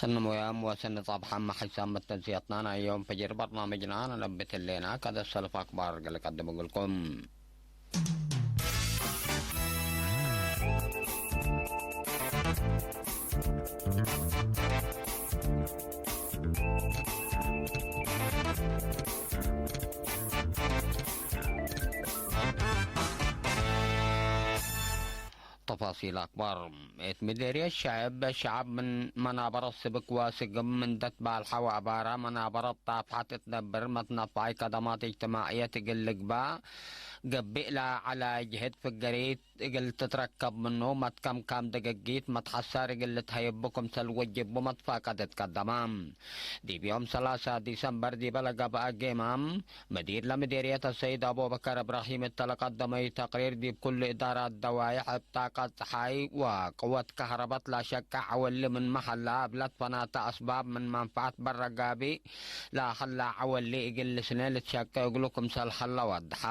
ሰኒ ሞያም ወሰኒ ጻብሓም ሓይሳም መተንስያትና ናይ ዮም ፈጅር በርናመጅና ነነብት ህሌና ከደ ሰልፍ ኣክባር ገለ ቀድም እግልኩም። ተፋሲል ኣክባር። እት ምዴርየት ሸዐብ፣ ሸዐብ ምን መናበረት ስብክ ወስግም ምን ደትባልሐ ወአባራ መናበረት ጣፍሐት እት ነብር መትነፋይ ከደማት እጅትማዕየት እግል ልግባእ ገብእ ለዐለ ጅህድ ፍገሪት እግል ትትረከብ ምኑ መትከምካም ደገጊት መትሐሳር እግል ልትሀየቡ ክምሰል ወጅቡ መትፋቀደት ቀደማ። ዲብ ዮም ሰላሳ ዲሰምበር ዲበ ለገብአ ጌማም፣ መዲር ለምዴርየት አሰይድ አቡበከር እብራሂም እተ ለቀደመዩ ተቅሪር ዲብ ኩሉ እዳራት ደዋይሕ እብ ጣቀት ጸሓይ ወቅወት ከህረበት ለሸቀ ዐወሊ ምን መሀላ እብ ለትፈናተ አስባብ ምን መንፈዐት በረ ጋብእ ለሀላ ዐወሊ እግል ልስኔ ልትሸቀ እግሉ ክምሰል ሀለ ወድሐ።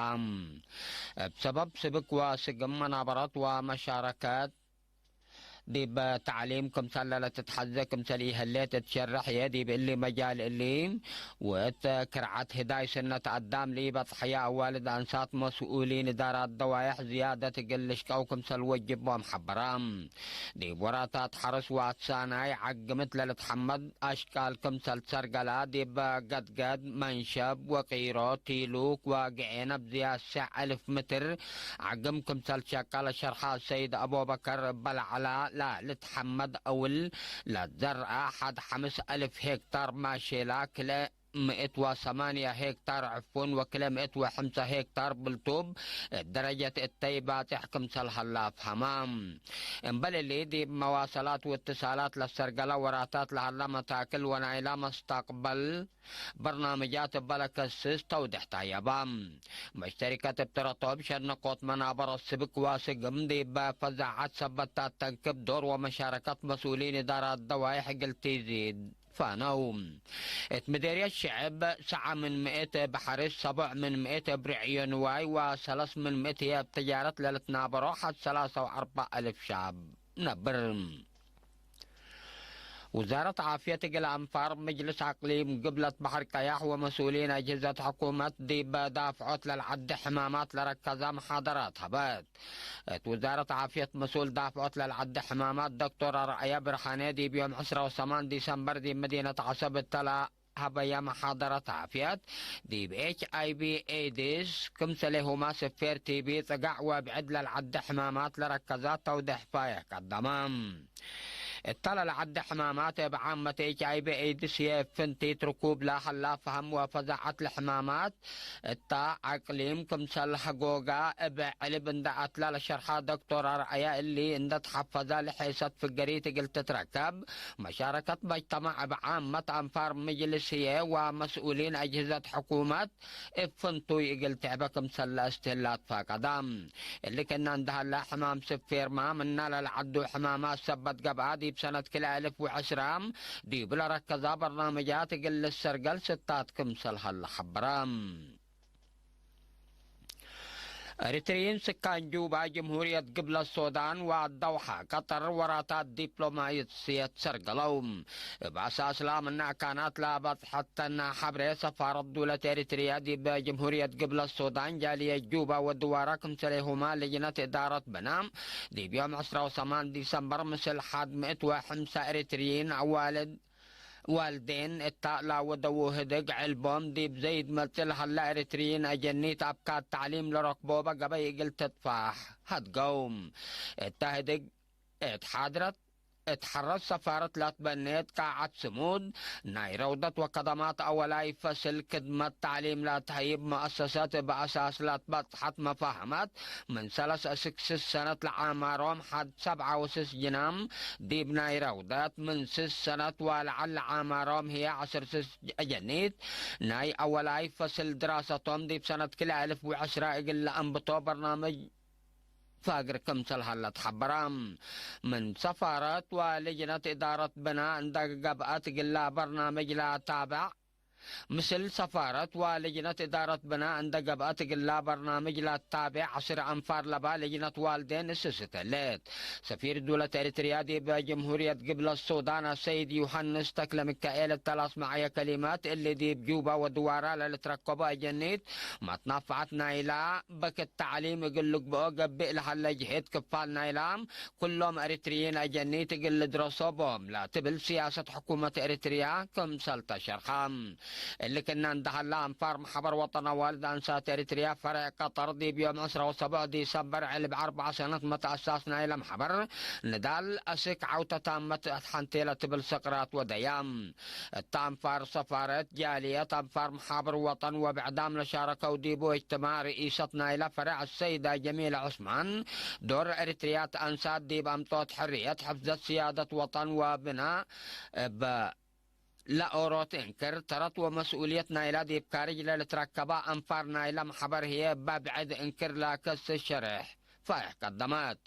እብ ሰበብ ስብክ ወስግም መናበረት ወመሻረከት ዲብ ተዕሊም ክምሰል ለልትትሐዜ ክምሰል ኢህሌት እት ሸርሕ ህዬ፣ ዲብ እሊ መጃል እሊ ወእት ክርዐት ህዳይ ስነት አዳም ለኢበጽሐየ አዋልድ አንሳት መስኡሊን እዳራት ደዋይሕ ዝያደት እግል ልሽቀው ክምሰል ወጅቦም ሐበራ። ዲብ ወራታት ሐርስ ወአትሳናይ ዐግምት ለልትሐመድ አሽቃል ክምሰል ሰርገላ ዲብ ገድገድ፣ መንሸብ ወቂሮ፣ ቲሉክ ወግዔነ ብዝያድ ሸዕ እልፍ ምትር ዐግም ክምሰል ሸቀለ ሸርሐ ሰይድ አቡበከር እበ ለዐላ ለልትሐመድ አውል ለዘርአ ሐድ ሐምስ እልፍ ሄክታር ማሼላ፣ ክልኤ ምእት ወሰማንያ ሄክታር ዕፉን ወክልኤ ምእት ወሐምሳ ሄክታር ብልቱብ እት ደረጀት እተይ ባጽሕ ክምሰል ሀላ አፍሀማ። እምበል እሊ ዲብ መዋሰላት ወእትሳላት ለሰርገለ ወራታት ለሀላ መታክል ወናይላ መስተቅበል በርናምጃት እበ ለከስስ ተውድሕ ታየባ። መሽተሪከት እብ ተረቶብ ሸነኮት መናበረት ስብክ ወስግም ዲብ ፈዛዐት ሰበታት ተንክብ ዶር ወመሻረከት መስኡሊን እዳራት ደዋይሕ እግል ቲዚድ ፋነው። እት ምዴርየት ሽዕብ ሰዓ ምን ምእት እብ ሐርስ፣ ሰቦዕ ምን ምእት እብ ርዕዮ ንዋይ ወሰለስ ምን ምእት ህዬ እብ ተጃረት ለልትናበሮ ሐድ ሰላሳ ወአርበዕ እልፍ ሻብ ነብር። ውዛረት ዓፍየት እግል አንፋር፣ ምጅልስ አቅሊም ግብለት በሐር ቀያሕ ወመስኡሊን አጅህዘት ሕኩመት ዲብ ዳፍዖት ለልዓዲ ሕማማት ለረከዛ መሓደራት ሀበት። እት ውዛረት ዓፍየት መስኡል ዳፍዖት ለልዓዲ ሕማማት ዶክቶር አርአያ ብርሃኔ ዲብ ዮም ዕስራ ወሰማን ዲሰምበር ዲብ መዲነት ዐሰብ እተ ለሀበየ መሓደረት ዓፍየት፣ ዲብ ኤች አይ ቪ ኤድስ ክምሰሌሁማ ስፌር ቲ ቢ ጽጋዕ ወብዕድ ለልዓዲ ሕማማት ለረከዛ ተውድሕ ፋይሕ ቀደማ። እተ ለልዓዲ ሕማማት እብ ዓመት ኤች አይ ቪ ኤድስ ህዬ እብ ፍንቲት ርኩብ ለሀላ ፈሀም ወፈዛዐት ለሕማማት እታ አቅሊም ክምሰል ሀጎጋ እብ ዕልብ እንደ አትላ ለሸርሐ ዶክቶር አርአያ፣ እሊ እንደ ተሐፈዛ ለሔሰት ፍገሪት እግል ትትረከብ፣ መሻረከት መጅተማዕ እብ ዓመት አንፋር ምጅልስ ህዬ ወመስኡሊን አጅህዘት ሕኩመት እብ ፍንቱይ እግል ትዕበ ክምሰል ለአስትህል ለአትፋቀዳ። እሊ ክእነ እንደ ሀላ ሕማም ስፌርማ ምና ለልዓዱ ሕማማት ሰበት ገብአ፣ ዲብ ሰነት ክልኤ እልፍ ወዐስራ ዲብ ለረከዛ በርናምጃት እግል ልሰርገል ስታት ክምሰል ሀለ ሐበረ። ኤሪትርይን ስካን ጁባ፣ ጅምሁርየት ግብለት ሶዳን ወአደውሓ ቀጠር ወራታት ዲፕሎማስየት ሰርገለው። እብ አሳስ ለአምነ አካናት ለአበጽሐተን ሐብሬ፣ ሰፋረት ዱለት ኤሪትርያ ዲብ ጅምሁርየት ግብለት ሶዳን፣ ጃልየት ጁባ ወድዋራ ክምሰሌሁማ ልጅነት እዳረት ብና፣ ዲብ ዮም ዕስራ ወሰማን ዲሰምበር ምስል ሐድ ምእት ወሐምሳ ኤሪትርይን አዋልድ ዋልዴን እታ ላወደዉ ህድግ ዕልቦም ዲብ ዘይድ መጽእ ለሀላ ኤሪትርይን አጀኒት አብካት ተዕሊም ለረክቦበ ገበይ እግል ትጥፋሕ ሀድገው። እታ ህድግ እት ሓድረት እት ሐረት ሰፋረት ላትበኔት ቃዓት ስሙድ ናይ ረውደት ወከደማት አወላይ ፈስል ክድመት ተዕሊም ላትሀይብ መአሰሰት እብ አሳስ ላትበጽሐት መፋህመት ምን ሰለስ እስክ ስስ ሰነት ለዓማሮም ሐድ ሰብዓ ወስስ ጅናም ዲብ ናይ ረውደት፣ ምን ስስ ሰነት ወለዐል ለዓማሮም ህዬ ዐስር ስስ አጀኒት ናይ አወላይ ፈስል ድራሰቶም ዲብ ሰነት ክልኤ እልፍ ወዐስራ እግል ለአንብቶ በርናምጅ ፋግር ክምሰል ሀለ ተሐበረ። ምን ሰፋረት ወልጅነት እዳረት ብና እንደ ገብአት እግላ በርናምጅ ለአታብዕ ምስል ሰፋረት ወልጅነት እዳረት ብና እንደ ገብአት እግላ በርናምጅ ላታቤ ዐስር አንፋር ለባ ልጅነት ዋልዴን እስስተለት። ሰፊር ዱለት ኤሪትሪያ ዲብ ጀምሁርየት ግብለት ሱዳን አሰይድ ዮሐንስ ተክለ ሚካኤል እተላስመዐየ ከሊመት እሊ ዲብ ጁባ ወድዋራ ለልትረከቦ አጀኒት መትናፍዐት ናይላ በክት ተዕሊም እግል ልግብኦ ገብእ ለሀለ ጅህድ ክፋል ናይላ ኩሎም ኤሪትርይን አጀኒት እግል ልድረሶ ቦም ለትብል ሲያሰት ሕኩመት ኤሪትርያ ክምሰል ተሸርሐ። እሊ ክና እንደሀላ አንፋር ማሕበር ወጠን አዋልድ አንሳት ኤሪትርያ ፈርዕ ቀጠር ዲብ ዮም ዕስራ ወሰቡዕ ዲሰምበር ዕልብ አርበዓ ሰነት መተአሳስ ናይለ ማሕበር ንዳል አስክ ዐውተ ታመት አትሐንቴ ለትብል ስቅራት ወደያ። እታ አንፋር ሰፋረት ጃልየት አንፋር ማሕበር ወጠን ወብዕዳም ለሻረከው ዲቡ እጅትማዕ ርኢሰት ናይለ ፈርዕ አሰይዳ ጀሚለ ዑስማን ዶር ኤሪትርያ ተአንሳት ዲብ አምጦት ሕርየት ሕፍዘት ስያደት ወጠን ወብና እብ ለኦሮት እንክር ተረት ወመስኡልየት ናይላ ዲብ ካርጅ ለልትረከባ አንፋር ናይላ ማሕበር ህዬ እባ ብዕድ እንክር ለከስ ሸርሕ ፋይሕ ቀደመት።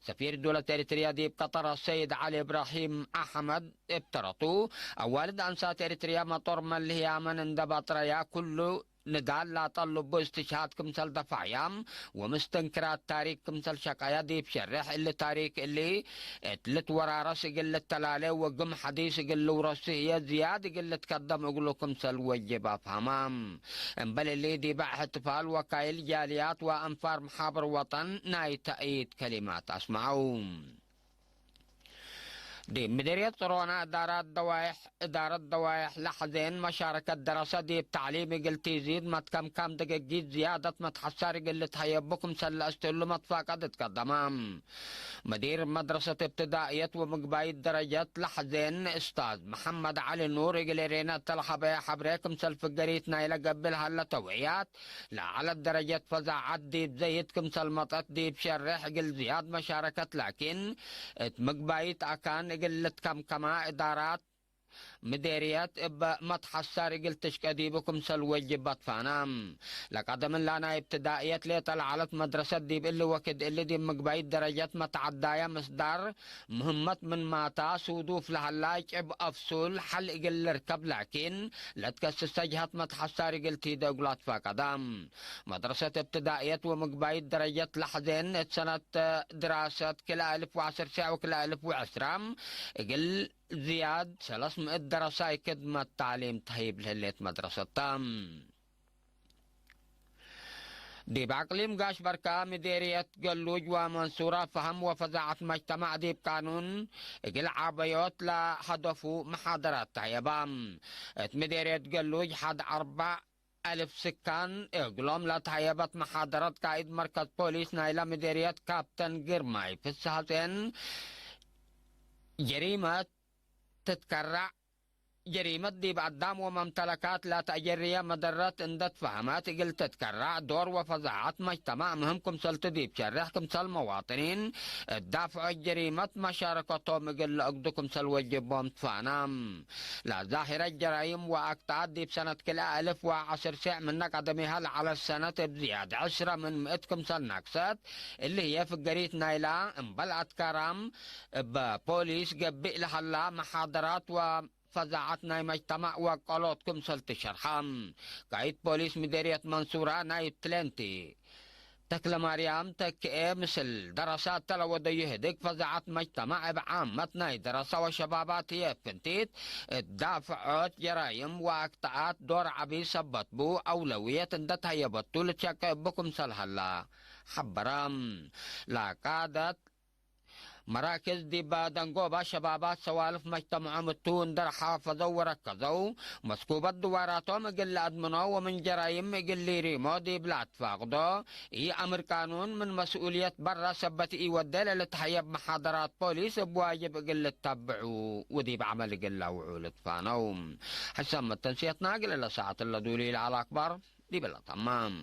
ሰፊር ዱለት ኤሪትርያ ዲብ ቀጠር አሰይድ ዐሊ እብራሂም አሕመድ እብ ተረቱ፣ አዋልድ አንሳት ኤሪትርያ መጦር መልህያመን እንደ ባጥረያ ኩሉ ንዳል ላጠልቡ እስትሽሃድ ክምሰል ደፋዕያም ወምስተንክራት ታሪክ ክምሰል ሸቀያ ዲብ ሸርሕ እሊ ታሪክ እሊ እት ልትወራረስ እግል ልተላሌ ወግም ሐዲስ እግል ልውረሱ ህዬ ዝያድ እግል ልትከደም እግሉ ክምሰል ወጅብ አፍሃማ። እምበል እሊ ዲበ እሕትፋል ወካይል ጃልያት ወአንፋር መሓብር ወጠን ናይ ተእይድ ከሊማት አስመዐው። ዲብ ምድርየት ጽሮና እዳራት ደዋይሕ እዳረት ደዋይሕ ለሐዜን መሻረከት ደረሰ ዲብ ተዕሊም እግል ቲዚድ መትከምካም ደገጊት ዝያደት መትሐሳር እግል ልትሀየቡ ክምሰል ለአስትህሉ መትፋቀድ እትቀደመ። መዲር መድረሰት እብትዳእየት ወምግባይት ደረጀት ለሐዜን እስታዝ መሐመድ ዐሊ ኑር እግል ኤሬና እተለሀበየ ሐብሬ ክምሰል ፍገሪት ናይለ ገብእ ለሀለ ተውዕያት ለዐለት ደረጀት ፈዛዐት ዲብ ዘይት ክምሰል መጠት ዲብ ሸርሕ እግል ዝያድ መሻረከት ላኪን እት ምግባይት አካን እግል ልትከምከማ እዳራት ምዴርየት እበ መትሐሳር እግል ትሽቀ ዲቡ ክምሰል ወጅብ አትፋና። ለቀደምን ላናይ እብትዳእየት ሌጠ ለዐለት መድረሰት ዲብ እሊ ወክድ እሊ ዲብ ምግባይት ደረጀት መትዓዳየ ምስዳር ምህመት ምን ማታ ሱዱፍ ለሀላ ጭብ አፍሱል ሐል እግል ልርከብ ላኪን ለትከስሰ ጅሀት መትሐሳር እግል ቲደ እግሉ አትፋቀዳ። መድረሰት እብትዳእየት ወምግባይት ደረጀት ለሐዜን እት ሰነት ድራሰት ክልአ እልፍ ወዐስር ሸዕ ወክልአ እልፍ ወዐስራ እግል ዝያድ ሰለስ ምእት ደረሳይ ክድመት ታዕሊም ተህይብ ለህሌት መድረሰታ። ዲብ አቅሊም ጋሽ በርካ ምዴርየት ገሉጅ ወመንሱራ ፈሀም ወፈዛዐት መጅተማዕ ዲብ ቃኑን እግል ዓበዮት ለሀደፉ መሓደራት ተህየባ። እት ምዴርየት ገሉጅ ሐድ አርባዕ አልፍ ስካን እግሎም ለተሀየበት መሓደረት ቃኢድ መርከዝ ፖሊስ ናይለ ምዴርየት ካፕተን ግርማይ ፍስሐጼን ጀሪመት ትትከራዕ ጀሪመት ዲብ አዳም ወመምተለካት ለተአጀርየ መደረት እንደ ትፈሀመት እግል ትትከራዕ ዶር ወፈዛዐት መጅተማዕ ምህም ክምሰልቱ ዲብ ሸርሕ ክምሰል መዋጥኒን እዳፍዖ ጀሪመት መሻረከቶም እግል ለአግዱ ክምሰል ወጅቦም ትፋና። ለዛሂረት ጀራይም ወአክጣት ዲብ ሰነት ክልአ አልፍ ወዐስር ሸዕ ምነ ቀደሚሃ ለዐለት ሰነት እብ ዝያድ ዕስረ ምን ምእት ክምሰል ነክሰት እሊ ህዬ ፍገሪት ናይላ እምበል አትካራም እበ ፖሊስ ገብእ ለሀላ መሓደራት ወፈዛዐት ናይ መጅተማዕ ወቀሎት ክምሰል ትሸርሐ። ቃይድ ፖሊስ ምዴርየት መንሱራ ናይ ትሌንቲ ተክለማርያም ተክኤ ምስል ደረሳት ተለወደዩ ህድግ ፈዛዐት መጅተማዕ እብ ዓመት ናይ ደረሳ ወሸባባት ህዬ ፍንቲት እት ዳፍዖት ጀራይም ወአክጣአት ዶር ዐቢ ሰበት ቡ አውለውየት እንደ ተህየበቱ ልትሸቀ እቡ ክምሰል ሀላ ሐበረ። ለቃደት መራክዝ ዲበ ደንጎባ ሸባባት ሰዋልፍ መጅተምዖም እቱ እንደ ረሓፈዘው ወረከዘው፣ መስኩበት ድዋራቶም እግል ለአድምኖ ወምን ጀራይም እግል ሊሪሞ ዲብ ለአትፋቅዶ፣ ኢአምር ቃኑን ምን መስኡልየት በረ ሰበት ኢወዴ ለልትሀየብ መሓደራት ፖሊስ እብ ዋጅብ እግል ልተብዑ ወዲብ ዐመል እግል ለአውዑ ልትፋነው። ሕሰም መተንስየትና እግል ለሰዓት ለዱሊ ለዐለ አክባር ዲብ ለተማም።